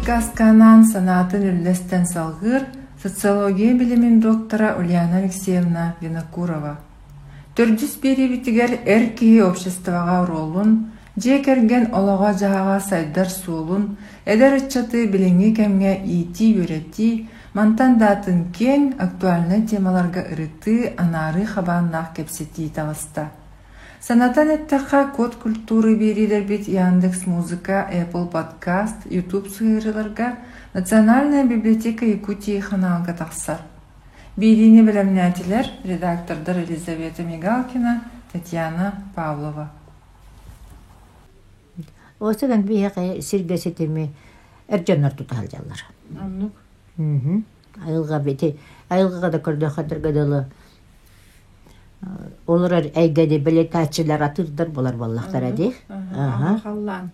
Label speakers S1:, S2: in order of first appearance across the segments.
S1: подкастка анаан санаатын үллэстэн салгыыр социология билимин доктора Ульяна Алексеевна Винокурова. Төрдүс биэриибитигэр эр киһи обществоҕа оруолун, дьиэ кэргэн олоҕо-дьаһаҕа сайдар суолун, эдэр ыччаты билиҥҥи кэмҥэ иитии-үөрэтии, мантан да атын киэҥ, актуальнай темаларга ырытыы, анаарыы хабааннаах кэпсэтии таҕыста. Санатан эттэххэ, Код культуры биэриилэрбит Яндекс Музыка, Apple Podcast, YouTube сыһыарыыларга, Национальная библиотека Якутии ханаалга тахсар. Биэриини бэлэмнээтилэр редактордар Елизавета Мигалкина, Татьяна Павлова.
S2: Осынан биһиэхэ сиргэ ситими эр дьоннор тута сылдьаллар.
S1: Оннук.
S2: Айылҕа ити айылҕаҕа да көрдөххө дылы олорор эйгэни бэлиэтээччилэр атыырдар буолар буоллахтара дии.
S1: Аха. Халлаан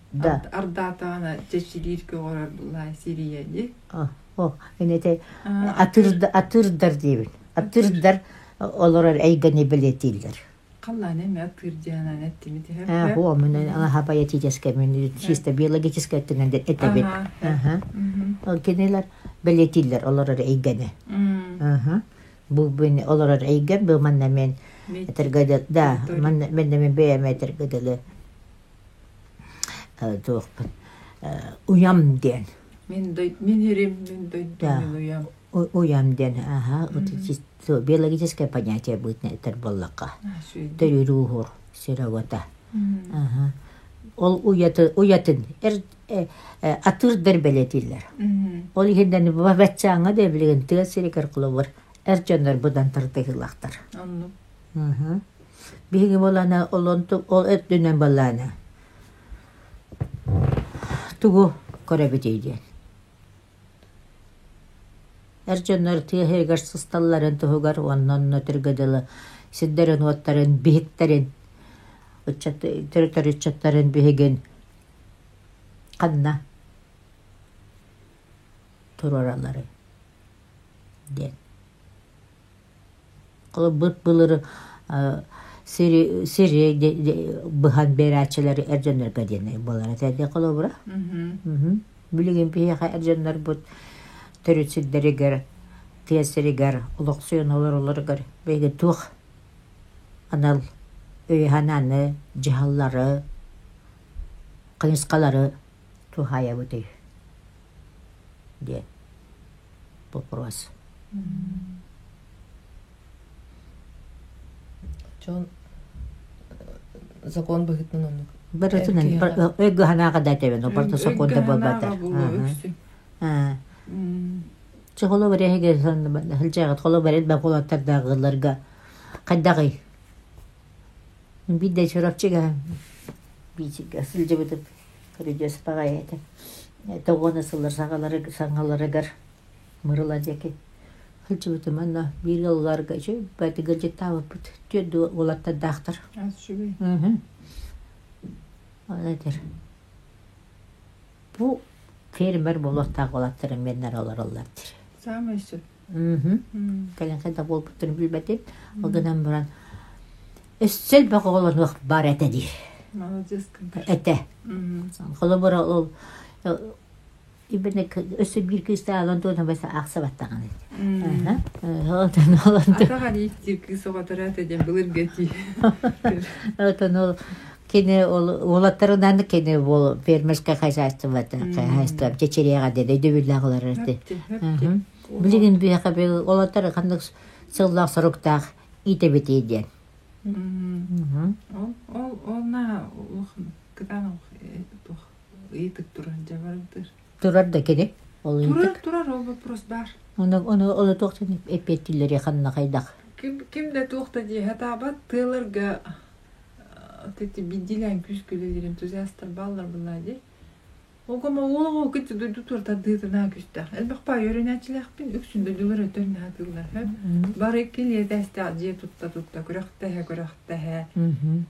S1: ардаатаҕына чэчилиир көҕөрөр буллаа сирийэ дии.
S2: О, инете атыырдар диибин. Атыырдар олорор эйгэни бэлиэтииллэр.
S1: Халлаан эми атыыр диэн эттимит
S2: иһэр. О, мен аха мен чисто биологическай өттүнэн этэбин. Ол кинилэр бэлиэтииллэр олорор эйгэни. Бу бу олорор эйгэм бу манна мен этэргэ да манна мен бэйэм этэргэ дылы туохпун уйам диэн.
S1: Мин мин ирим, мин дойдум, мин уйам.
S2: Уйам диэн аха биологическое понятие быытына этэр буоллахха. Төрүүр ууһур сирогота. Ол уйатын атыырдар бэлиэтииллэр. Ол иһинэн баччааҥҥа да билигин тыа сиригэр холобур эр дьоннор быдан тардыһыылаахтар.
S1: Оннук.
S2: Биһиги буолана ол ол өттүнэн буоллаана тугу көрөбүтүй диэн. Эр дьоннор тыа сиригэр сысталларын туһугар уонна онно өтөргө дылы сирдэрин-уоттарын, биһиктэрин төрүт ыччаттарын биһигин ханна туруоралларый диэн. Былыр былыр сири сири быһан биэрээччилэр эр дьоннорго диэн буолар этэ холобура. Билигин биһиэхэ эр дьоннорбут төрүт сирдэригэр, тыа сиригэр олохсуйан олороллоругар биһиги туох анал өйү-санааны, дьаһаллары, хайысхалары туһаайабытый диэн вопрос.
S3: Дьон закон быһыытынан оннук.
S2: Барытынан өйгө-санааҕа да этэбин, барыта сокуон да буолбатар. Чохоло эһиги сылдьаҕыт холобур элбэх уолаттардааҕыларга хайдаҕый? Биирдэ Чурапчыга биичигэ сылдьыбытым көрүдьүөс баҕайы этэ. Тоҕуона сыллар саҥаларыгар Мырыла диэки сылдьыбытым уонна биир ыалларга үчүгэй ыалдьыттаабыппыт түөрт уолаттардаахтар.
S1: Үчүгэй.
S2: Ол этэр бу фермер буолуохтаах уолаттар эмиэннэр олороллор диир.
S1: Саамай сөп.
S2: Кэлин хайдах буолбуттарын билбэтим. Ол гынан баран өссө элбэх оҕолонуох баар этэ диир.
S1: Молодец.
S2: Этэ. Холобура ол өссө биир кыыстааҕын туона баса аахсыбаттаҕын
S1: Атаҕа диир кыыс оҕотора этэ диэн былыргы этии.
S2: Отон ол кини ол уолаттарынан кини ол фермерское хозяйство хозяйство чэчириэҕэ диэн өйдөбүллээх олорор этэ. Билигин биһиэхэ уолаттар ханнык сыллаах соруктаах иитэбитий диэн.
S1: Ол ол ол наһаа улахан кытаанах туох ыйытык турар дьэ барытыр.
S2: Турар да кини ол
S1: ыйытык. Турар турар ол вопрос баар.
S2: Ону ону ону туох эппиэттииллэри ханна хайдах?
S1: Ким ким да туох да дии сатаабат тыаларга биирдиилээн күүс-күлэлиир энтузиастар бааллар буоллаа дии. Огом оҕолоҕо кытта дойду туртардыытына күстээх. Элбэх баай үөрэнээччилээхпин, үксүн дойдулар өтөр наһатыыллар. Бары килиэтэстээх дьиэ тутта-тутта күрэхтэһэ-күрэхтэһэ,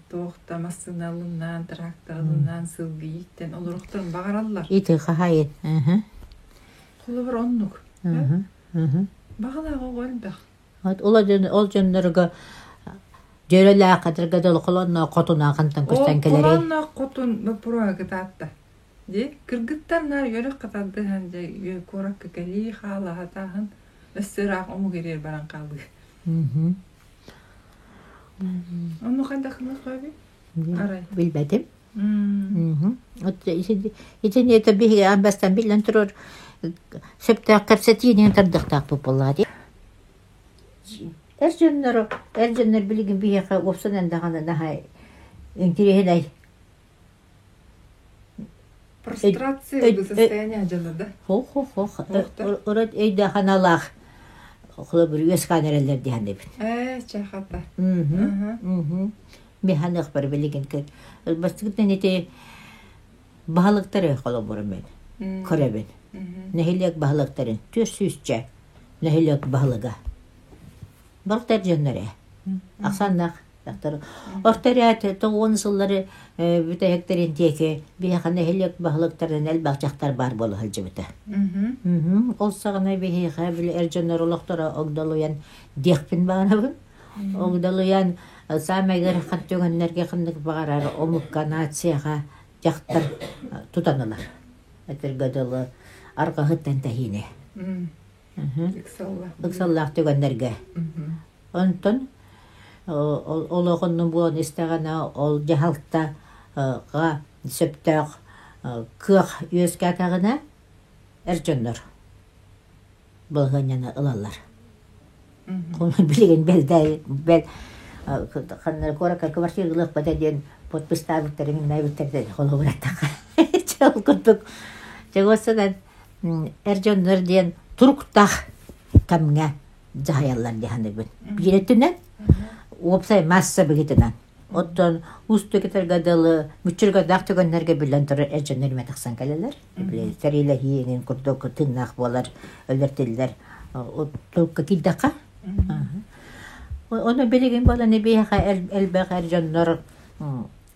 S1: туох да массыыналынаан, тракторлынаан, сылгы ииттэн олоруохтарын баҕараллар.
S2: Ити хаһайын.
S1: Холобур оннук. Баҕалаах оҕо элбэх.
S2: Ол дьоннорго дьөрөлөөх хатырга дылы холонноох хотунаахантан көстөн
S1: кэлэрий. Холонноох хотун боппуруоһа кытаатта. Дии, кыргыттар наар үөрэх хатардыһан дьэ куоракка кэлии хаалаһатааһын өссө ыраах омук ириэр баран хаалыы. Ону хайдах гыныахха Арай.
S2: Билбэтим. Итини это биһиги аан бастаан биллэн турар сөптөөх кэпсэтиини тардыахтаахпыт буоллаҕа дии. Эр дьоннор, эр дьоннор билигин биһиэхэ уопсанан даҕаны наһаа интириэһинэй
S1: Прострация состояние дьоно да?
S2: Хох-хох-хох. Урут өйдөөх-аналаах холобур үөскээн эрэллэр диһаныбыт.
S1: Ээ, чахата.
S2: Механыахпар билигин бастакытынан ити баһылыктары холобурум мен көрөбүн. Нэһилиэк баһылыктарын түөрт сүүсчэ нэһилиэк баһылыга. Барыта дьоннор ээ. Ахсааннаах дьахтар. Орто эрээт тоҕуон сыллары бүтэһиктэрин диэки биһиэхэ нэһилиэк баһылыктарын элбэх дьахтар баар буола сылдьыбыта. Ол саҕана биһиэхэ били эр дьоннор олохторо огдолуйан диэхпин баҕарабын. Огдолуйан саамай ыарахан түгэннэргэ ханнык баҕарар омукка, нацияҕа дьахтар тутан ылар. Этэргэ дылы арҕаһыттан тэһиинэ. Ыксаллаах түгэннэргэ. Онтон олоҕун буолан истэҕинэ ол дьаһалтаҕа сөптөөх кыах үөскээтэҕинэ эр дьоннор балаһыанньаны ылаллар. Билигин бэл бэл ханна куоракка квартира ылыахпыта диэн подписьтаабыттарын иннээбиттэр холобураттахха ол курдук чэгуоссанан эр дьоннор диэн туруктаах кэмҥэ дьаһайаллар дии саныыбын. Биир өттүнэн уопсай масса быһыытынан. Оттон уустук этэргэ дылы мүччүргэрдээх түгэннэргэ биллэн турар эр дьоннор эмэ тахсан кэлэллэр. Сэриилэһии эҥин курдук тыыннаах буолар, өлөр-тиллэр турукка киирдэххэ. Ону билигин буолан биһиэхэ элбэх эр дьоннор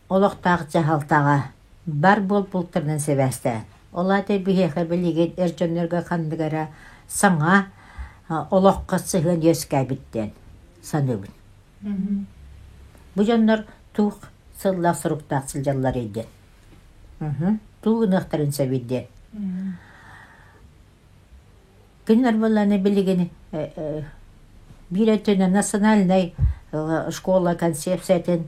S2: олохтоох дьаһалтаҕа бар буолбуттарынан сибээстээн. Ол аата биһиэхэ билигин эр дьоннорго ханнык эрэ саҥа олоххо сыһыан үөскээбит диэн саныыбын. Бу дьоннор туох сыллаах соруктаах сылдьалларый диэн. Тугу гыныахтарын сөбүй диэн. Кинилэр буоллаҕына билигин биир өттүнэн национальнай школа концепциятын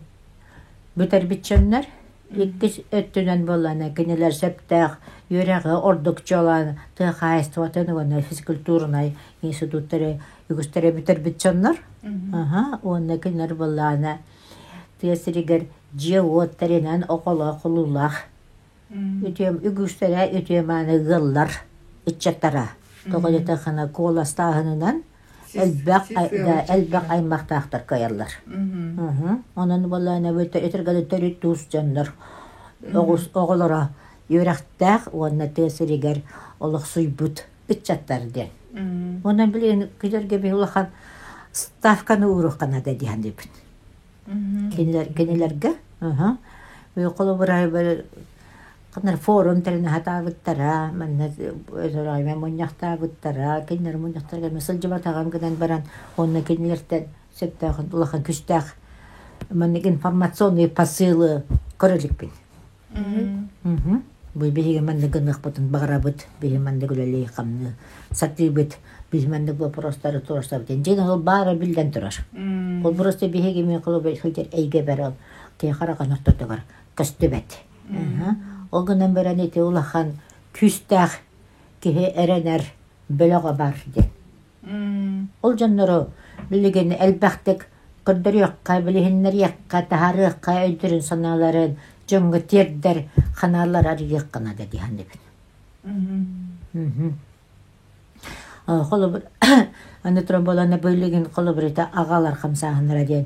S2: бүтэрбит дьоннор, иккис өттүнэн буоллаҕына кинилэр сөптөөх үөрэҕи ордук чуолаан тыа хаһаайыстыбатын уонна физкультурнай институттары үгүстэрэ бүтэрбит дьоннор. Уонна кинилэр буоллаҕына тыа сиригэр дьиэ-уот тэринэн оҕолоох улуулаах Үтүөм үгүстэрэ үтүө-мааны ыаллар ыччаттара. Тоҕо диэтэххинэ куоластааһынынан элбэх да элбэх аймахтаахтар кыайаллар. Онон буоллаҕына этэргэ төрүт туус дьоннор оҕус оҕолоро үөрэхтээх уонна тыа сиригэр олохсуйбут ыччаттар диэн. Онон билигин кинилэргэ биһи улахан ставканы ууруохха наада дии саныыбын. Кинилэр кинилэргэ холобура ханна форум тэринэ сатаабыттара, манна өрөймө мунньахтаабыттара, кинилэр мунньахтарга сылдьыбатаҕым гынан баран, онно кинилэртэн сөптөөх улахан күстээх маннык информационные посылы көрө иликпин. Бу биһиги маннык гыныахпытын баҕарабыт, биһи маннык үлэлии-хамныы сатыыбыт, биһи маннык боппуруостары туруорсабыт диэн. Дьиҥ ол баара биллэн турар. Ол просто биһиги мин холобур сылдьар эйгэбэр ол киһи хараҕын ортотугар көстүбэт. Ол гынан баран ити улахан күүстээх киһи эрэнэр бөлөҕө бар диэн. Ол дьоннору билигин элбэхтик көрдөрүөххэ, билиһиннэриэххэ, таһаарыахха өйдөрүн-санааларын дьоҥҥо тиэрдэр ханааллары арыйыахха наада дии саныыбын. Холобур, аны туран буолан билигин холобур ити аҕалар хамсааһыннара диэн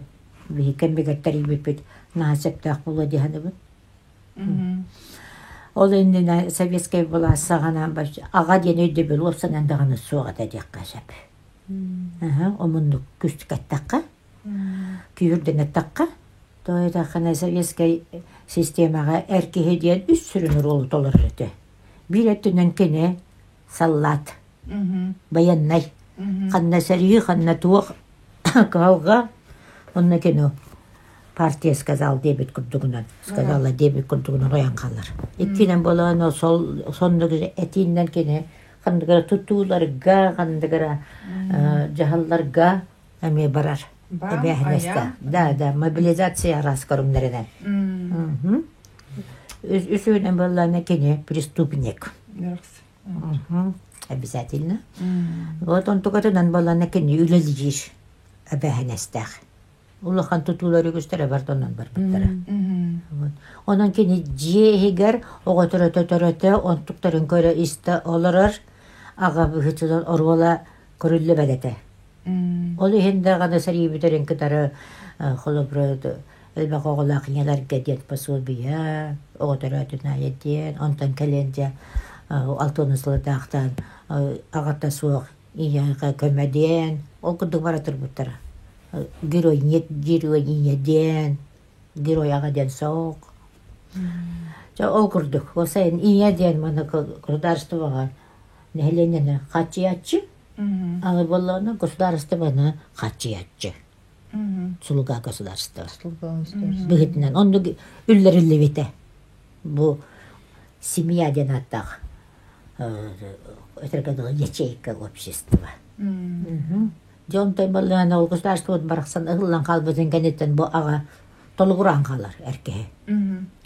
S2: биһи кэмбигэр тэрийбиппит наһаа сөптөөх буолуо дии саныыбын. Ол иннинэ советскай былаас саҕана аҕа диэн өйдөбүл уопсанан даҕаны суох этэ диэххэ сөп. Омуннук күскэттэххэ, күүһүрдэн эттэххэ, то этэххинэ советскай системаҕа эр киһи диэн үс сүрүн оруолу толорор этэ. Биир өттүнэн кини саллаат, байыаннай. Ханна сэрии, ханна туох кыһалҕа, онно кини. Партия сказал диэбит курдугунан, сказала диэбит курдугунан ойон хаалар. Иккинэн буолан сол соннук этииннэн кини ханнык эрэ тутууларга, ханнык эрэ дьаһалларга эмиэ барар. Эбээһинэстээх. Да, да, мобилизация араас көрүҥнэринэн. Үсүһүнэн буоллаҕына кини преступник. Обязательно. Вот онтукатынан буоллаҕына кини үлэлиир эбээһинэстээх. Улахан тутуулар үгүстэрэ бардонон барбыттара. Онон кини дьиэ иһигэр оҕо төрөтө-төрөтө онтуктарын көрө-истэ олорор аҕа быһыытынан оруола көрүллүбэт этэ. Ол иһин даҕаны сэрии бүтэрин кытары холобура элбэх оҕолоох ийэлэргэ диэн пособие, оҕо төрөөтүн аайы диэн, онтон кэлин дьэ алтыаны сылытаахтаан аҕата суох ийэҕэ көмө диэн, ол курдук бара турбуттара. Герой нет, герой ийэ диэн, герой аҕа диэн суох. Дьэ ол курдук, ол сайын ийэ диэн маны государствоҕа нэһилиэнньэни хааччыйааччы, аны буоллаҕына государствоны хааччыйааччы. Слуга государства. Быһыытынан оннук үллэриллибитэ. Бу семья диэн ааттаах өтөргө дылы ячейка общества. Дьэ онтон баллаана ол государствобут барахсан ыһыллан хаалбытын кэнниттэн бу аҕа толугураан хаалар эр киһи.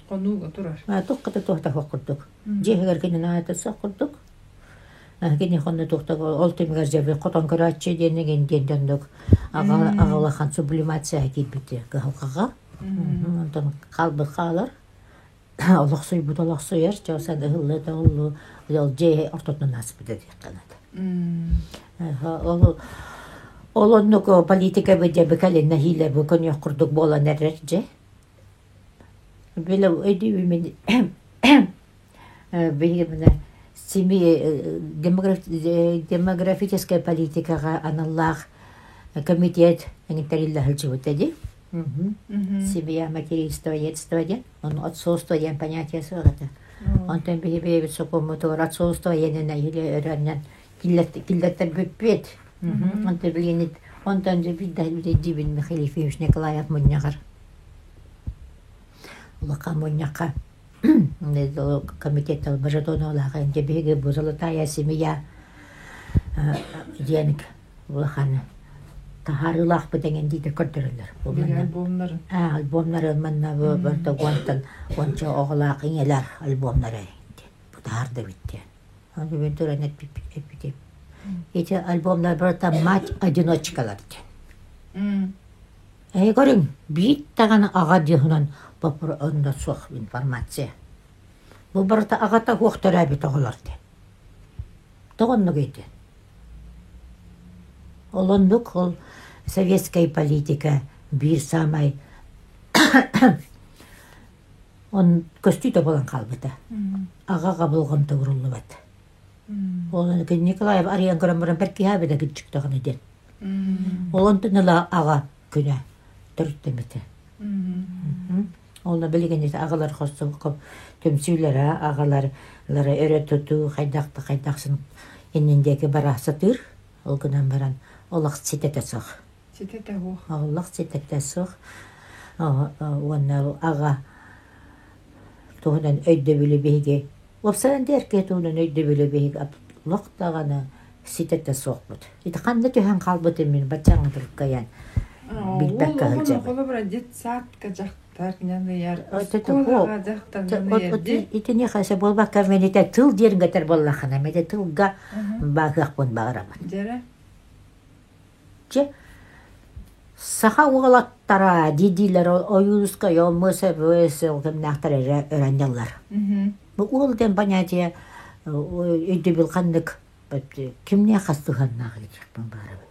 S1: Хонууга турар.
S2: Туохха да туох курдук. Дьиэ иһигэр кинини аата суох курдук. Кини хонно туохта ол түмүгэр дьэ хотон көрөөччү диэн игин диэн дьоннук аҕалахан сублимация киирбит кыһалҕаҕа. Онтон хаалбыт хаалар. Олохсуйбут олохсуйар, чосан ыһыллы тоҕуллу ол дьиэ ортотунан ааспыта диэххэ наада. Ол ол оннук политика дьэ кэлин нэһиилэ бу көнүөх курдук буолан эрэр дьэ. Билэ өйдүүбүн Биһиги демографическай политикаҕа аналлаах комитет тэриллэ сылдьыбыта дии. Семья, материнство, детство диэн. Ону отцовство диэн понятие суох этэ. Онтон биһи бэйэбит сокуоммутугар отцовство диэнинэн или өрөөннөн киллэртэрбиппит. Онтон билигин онтон дьиибин Михаил Ефимович Николаев мунньаҕар улахан мунньахха комитет Божедоновлаах дьэ биһиги бу золотая семья диэн улахан таһаарыылаахпыт эҥин диитэ көрдөрөллөр.
S1: Альбомнары.
S2: Альбомнары манна барыта уонтан уонча оҕолоох ийэлэр альбомнары бу таһаарда эбит диэн. Ону мен туран эппитим. Эти альбомнар барыта мать одиночкалар диэн. Эһи көрүҥ, биир даҕаны аҕа дьыһунан онно суох информация. Бу барыта аҕата суох төрөөбүт оҕолор диэн. Тоҕо оннук ити? Ол оннук ол советскай политика биир саамай он көстүүтэ буолан хаалбыта. Аҕаҕа болҕомто ууруллубат. Ол Николаев арыйан көрөн баран бэркиһээбитэ кырдьыктаҕына диэн. Ол онтон ыла аҕа күнэ төрүттэммитэ. Онно билигин аҕалар хоссубукка түмсүүлэрэ аҕалар өрө тутуу хайдах да хайдахсын иннин диэки бара сатыыр. Ол гынан баран олох ситэтэ суох.
S1: Ситэтэ суох.
S2: Олох ситэтэ суох. Уонна аҕа туһунан өйдөбүлү биһиги уопсайынан да эркиэ туһунан өйдөбүлү биһиги олох даҕаны ситэтэ суохпут. Ити ханна түһэн хаалбытын мин баччааҥҥа туруккайан билбэккэ сылдьабын.
S1: Холобура детсадка дьахтар ньаныйар, оскуолаҕа дьахтар ньаныйар дии.
S2: Итиниэхэ сөп буолбакка мен ити тыл диэн гэтэр буоллаххына, мен тылга бааһыахпын баҕарабын.
S1: Дьэрэ.
S2: Чэ, саха уолаттара дии-диилэр Ойуунускай, Омуосов, кэмнээхтэр эрэ ыранньаллар. Бу уол диэн понятие өйдөбүл ханнык кимниэхэ сыһыаннаах диэхпин баарабын.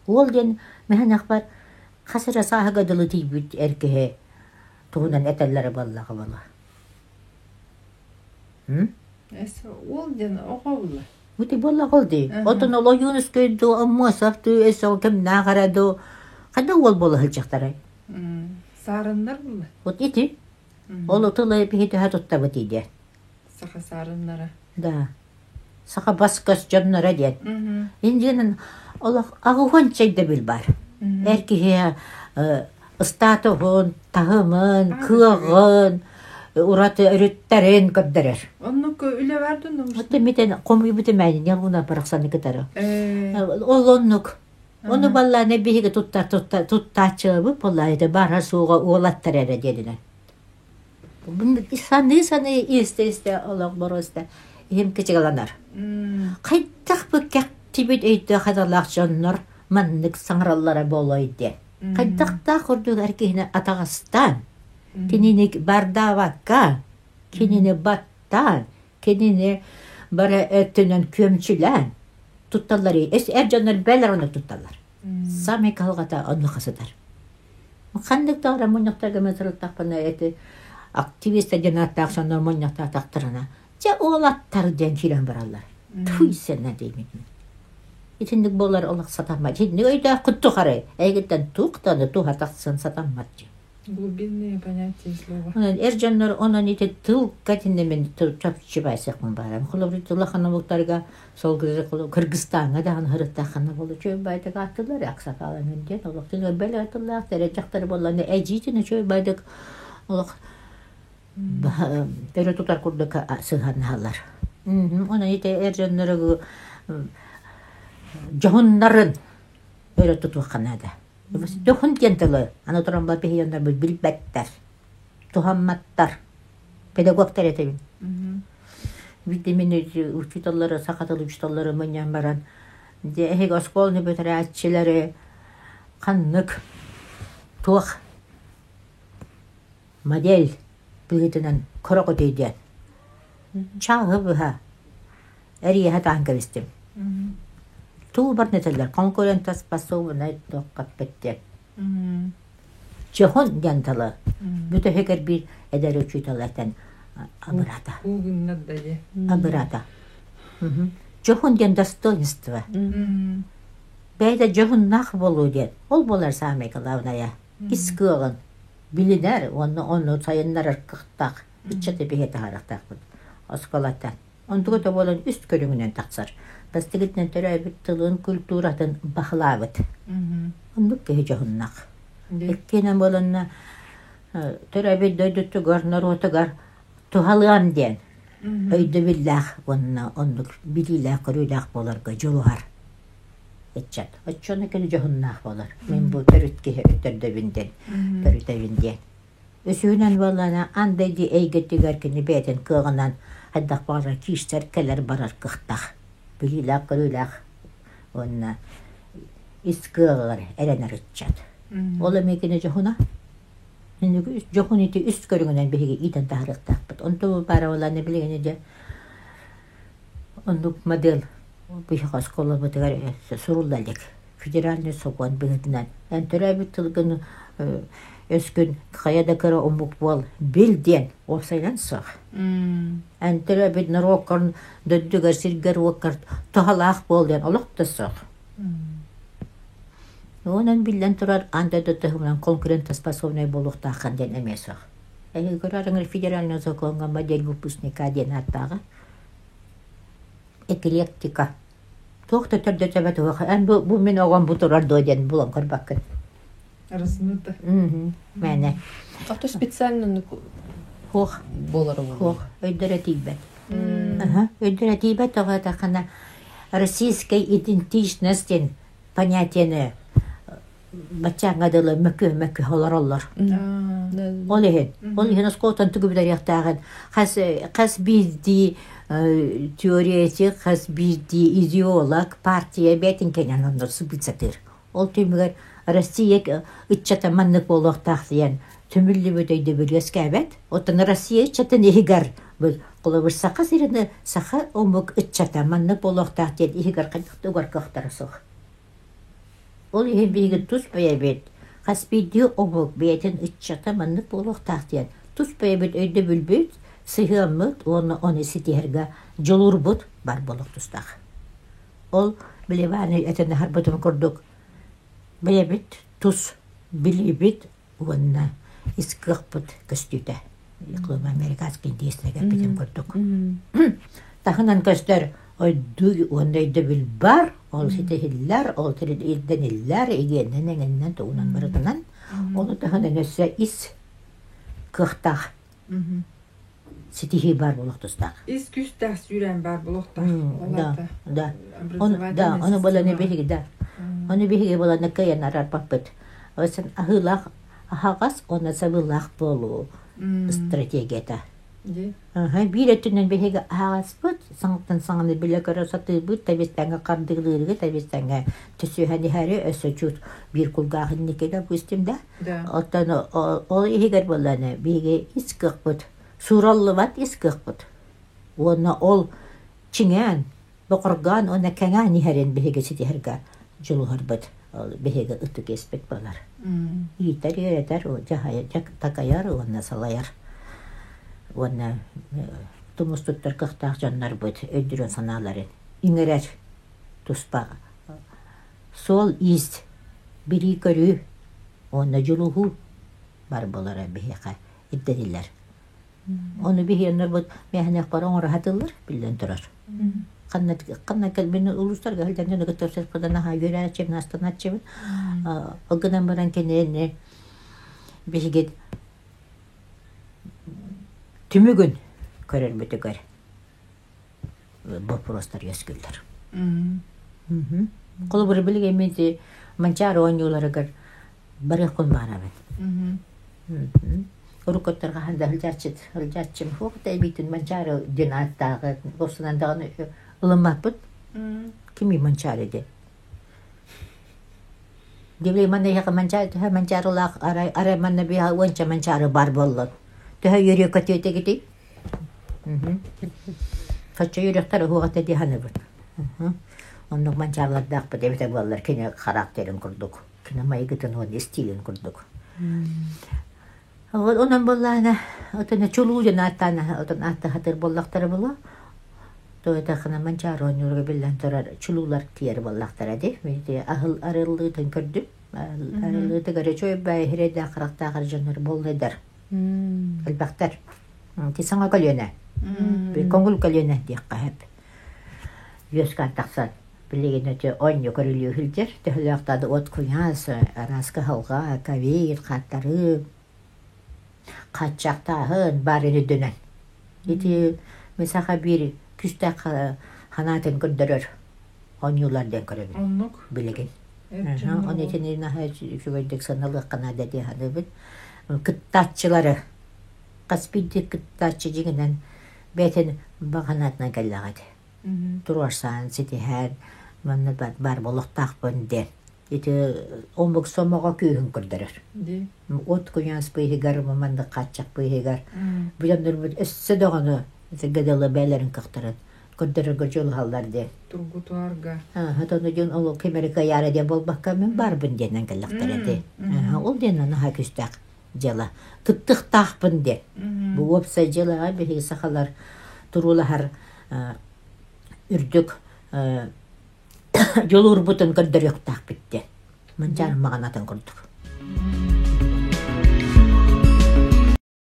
S2: Уол диэн мэһэнэхпэр хас эрэ сааһыга дылы тиийбит эр киһи туһунан этэллэрэ буоллаҕа буолуо.
S1: Уол диэн оҕо буолла.
S2: Ити буоллаҕа ол дии. Оттон ол Ойуунускай дуу, Аммосов дуу, өссө ол кимнээх эрэ дуу хайдах уол буола сылдьахтарай?
S1: Саарыннар буолла.
S2: Вот ити. Ол тылы биһи төһө туттабыт диэн.
S1: Саха саарыннара.
S2: Да. Саха бас-көс дьонноро диэн. Индиянын олох аҕыһын чэйдэбил бар. Эр киһи Статуһун, таһымын, кыаҕын, ураты өрүттэрин көрдөрөр.
S1: Оннук үлэ бар дуу?
S2: Оттон митен хомуйбут эмээнин ялгына барахсаны кытары. Ол оннук. Ону баллааны биһиги туттааччылабыт буоллаа бара суоҕа уолаттар эрэ диэнинэн. Саныы-саныы истэ-истэ олох боруоста иһим кычыгаланар. Хайдах бу кэхтибит өйдөөх хаталаах дьоннор маннык саҥараллара буолуой диэн. Хайдахтаах курдук эр киһини атаҕастаан, кинини бардаабакка, кинини баттаан, кинини бары өттүнэн күөмчүлээн тутталлар. Эр дьоннор бэлэр ону тутталлар. Самый кыһалҕата оннука сытар. Ханнык даҕаны мунньахтарга мен сырыттахпына эти активист диэн ааттаах соннор мунньахтаатахтарына дьэ уолаттар диэн киирэн бараллар. Туй сэнэ диибин. Итинник буолар олох сатаммат. Итинник өйдөөх куттухары эйгиттэн туох даҕаны туһа тахсан сатаммат дии.
S1: Глубинные понятия слова.
S2: Онон эр дьоннор онон ити тылга итиннэ мин чопчубайсыахпын баарам. Холобур улахан омуктарга сол Кыргызстаҥҥа даҕаны һырыттаххына буолу үчүгэй байдык ааттыылар аксакаланын диэн олох тыҥырбал тыллаах эрэ дьахтар буоллаҕына эдьиитин үчүгэй байдык олох өрө тутар курдук сыһыаннаһаллар. Онон ити эр дьоннору дьоһуннарын өрө тутуохха наада. Дьоһун диэн тылы аны туран биһиэннэрбит билбэттэр, туһамматтар. Педагогтар этэбин. Биирдэ мин учууталлары, саха тылын учууталлары мунньан баран, дьэ эһиги оскуоланы бүтэрээччилэри ханнык туох модель быһыытынан көрөҕүтүй диэн чааһы быһа эрийэ сатаан кэбистим. Туу баран этэллэр, конкурентоспособнай туоххаппыт диэн. Чохун диэн тылы бүтэһигэр биир эдэр учуутал этэн абырата. Абырата. Чохун диэн достоинство. Бэйэтэ дьоһуннаах буолуу диэн. Ол буолар самое главное. Ис кыаҕын билинэр уонна ону сайыннарар кыахтаах ыччаты биһи таһаарыахтаахпыт оскуолаттан. Онтуга да буолан үс көрүҥүнэн тахсар. Бастакытынан төрөөбүт тылын, культуратын баһылаабыт. Оннук киһи дьоһуннаах. Иккиэнэн буоланна төрөөбүт дойдутугар, норуотугар туһалыам диэн өйдөбүллээх уонна оннук билиилээх-көрүүлээх буоларга дьулуһар ыччат. Оччону кини дьоһуннаах буолар. Мин бу төрүт киһи өттөрдөбүн диэн, төрүтэбин диэн. Үсүһүнэн буоллаҕына, аан дойду эйгэтигэр кини бэйэтин кыаҕынан хайдах баҕарар киирсэр, кэлэр-барар кыахтаах, билиилээх-көрүүлээх уонна ис кыаҕыгар эрэнэр ыччат. Ол эмиэ кини дьоһуна. Дьоһун ити үс көрүҥүнэн биһиги иитэн таһаарыахтаахпыт. Онтон баара буоллаҕына билигин дьэ оннук модель биһиэхэ оскуолабытыгар сурулла илик. Федеральнай сокуон быһыытынан эн төрөөбүт тылгын өскүн хайа да кыра омук буол бил диэн уопсайынан суох. Эн төрөөбүт норуоккар дойдугар сиргэр-уоккар туһалаах буол диэн олох да суох. Онон биллэн турар аан дойду туһунан конкурентоспособнай буолуохтааххын диэн эмиэ суох. Эһиги көрөр федеральный закоҥҥа модель выпускника диэн ааттааҕа. Эклектика. Туох да төрдөтөбөт уох. Эн бу, бу мин оҕом бу турар дуо диэн булан көрбөккүн.
S1: Размыто.
S2: Мээнэ.
S3: А то специально
S2: Хуох.
S3: буолар
S2: Хуох. Өйдөрө тиийбэт. Өйдөрө тиийбэт тоҕо этаххына российская идентичность диэн понятиены баччааҥҥа дылы мөкү-мөкү олороллор. Ол иһин, ол иһин оскуолаттан тугу билэриэхтээҕин хас хас биирдии теоретик, хас биирдии идеолог, партия бэйэтин кэнэн онно сыбыт сатыыр. Ол түмүгэр Россия ыччата маннык буолуохтаах диэн түмүллүбүт өйдөбүл үөскээбэт. Оттон Россия ыччатын иһигэр холобур Саха сирин саха омук ыччата маннык буолуохтаах диэн иһигэр хайдах да угар кыахтара суох. Ол иһин биһиги тус бэйэбит хас биирдии омук бэйэтин ыччата маннык буолуохтаах диэн тус бэйэбит өйдөбүлбүт, сыһыаммыт уонна ону ситиһэргэ дьулуурбут бар буолуох тустаах. Ол били Ваня этэн аһарбытым курдук бэйэбит тус билиибит уонна ис кыахпыт көстүүтэ. Клуб американский индейцлэргэ эппитим курдук. Таһынан көстөр. Өйдүү уонна өйдөбүл бар, ол ситиһиллэр, ол ирдэниллэр, игиэннэн эҥиннэн тугунан барытынан. Ону таһынан өссө ис кыахтаах ситиһии баар буолуох тустаах.
S1: Ис күүстээх сүүрээн баар буолуохтаах.
S2: Да, да. Да, ону буланы биһиги да. Ону биһиги буланы кыайан арарбаппыт. Осын аһыылаах аһаҕас уонна сабыылаах буолуу стратегията. Биир өттүнэн биһиги аһаҕаспыт, саҥаттан саҥаны билэ-көрө сатыыбыт, тэбис-тэҥҥэ хардыылыырга, тэбис-тэҥҥэ түсүһэн иһэри өссө чуут биир кулгаах инники допустим да. Оттон ол иһигэр буоллаҕына биһиги ис кыахпыт, суураллыбат ис кыахпыт. Уонна ол чиҥээн, боҕоргоон уонна кэҥээн иһэрин биһиги ситиһэргэ дьулуһарбыт биһиги ытык иэспит буолар. Иитэр, үөрэтэр, дьаһайар, такайар уонна салайар. Уонна тумус туттар кыахтаах дьоннорбут өйдөрүн санааларын иҥэрэр туспа суол-иис, билии-көрүү уонна дьулуһуу бар буолара биһиэхэ ирдэниллэр. Ону биһиэннэрбит мээһинэхпэр оҥоро сатыыллар, биллэн турар. Ханна ханна кэлбин улуустарга сылдьан дьону кытта көрсөхпүнэ наһаа үөрээччибин, астынааччыбын. Ол гынан баран кинини биһиги түмүгүн көрөрбүтүгэр боппуруостар үөскүүллэр. Холобура билигин мин ити Манчаары оонньууларыгар барыахпын баҕарабын. Уруккуттар хаһан да сылдьааччыт сылдьааччым суох да эбиитин Манчаары диэн ааттааҕы уопсанан даҕаны ылыммаппыт. Кимий Манчаары диэн? Дьэ манна эһиэхэ Манчаары төһө Манчаарылаах арай арай манна биһиэхэ уонча Манчаары баар буоллун. Төһө үөрүө көтүө этигитий? Соччо үөрэхтэр уһуох этэ дии саныыбын. Оннук манчаалардаахпыт эбитэ буоллар кини характерын курдук, кини майгытын уонна истиилин курдук. Онон буоллаҕына, отон чулуу дьон ааттаан отон ааттаһатыр буоллахтара буолуо. Тоҕо манчаары оонньуурга биллэн турар чулуулар тиийэр буоллахтара дии. Мин ити аһыл арыллыытын көрдүм. Арыллыытыгар үчүгэй баай иһирэйдээх харахтаах эрэ дьоннор буоллайдар. Элбэхтэр. Ити саҥа көлүөнэ. Көҥүл көлүөнэ диэххэ сөп. Үөскээн тахсан билигин ити оонньуу көрүлүү сылдьар. Төһөлөөх да от куйаас, араас кыһалҕа, ковид, хааттарыы, хааччахтааһын баар үрдүнэн. Ити мин саха биир күүстээх санаатын көрдөрөр оонньуулар диэн көрөбүн.
S1: Оннук.
S2: Билигин. Ону итини наһаа үчүгэйдик сыаналыахха наада дии саныыбын. Кыттааччылары хас биирдии кыттааччы дьиҥинэн бэйэтин баҕа санаатынан кэллэҕэ ити. Туруорсаан, ситиһэн, манна баар буолуохтаахпын диэн. Ити омук сомоҕо күүһүн көрдөрөр. От куйаас быыһыгар, маннык хааччах быыһыгар бу дьоннорбут өссө даҕаны ГДЛ бэйэлэрин кыахтарын көрдөрөргө дьулуһаллар диэн.
S1: Тургутуарга.
S2: Тону дьон ол ким эрэ кыайаара диэн буолбакка мин баарбын диэнэн кэллэхтэрэ дии. Ол диэн наһаа күүстээх дьыала. Кыттыхтаахпын диэн. Бу уопсай дьыалаҕа биһиги сахалар туруулаһар үрдүк дьулуурбутун көрдөрүөхтээхпит диэн. Манчаары маҕанатын курдук.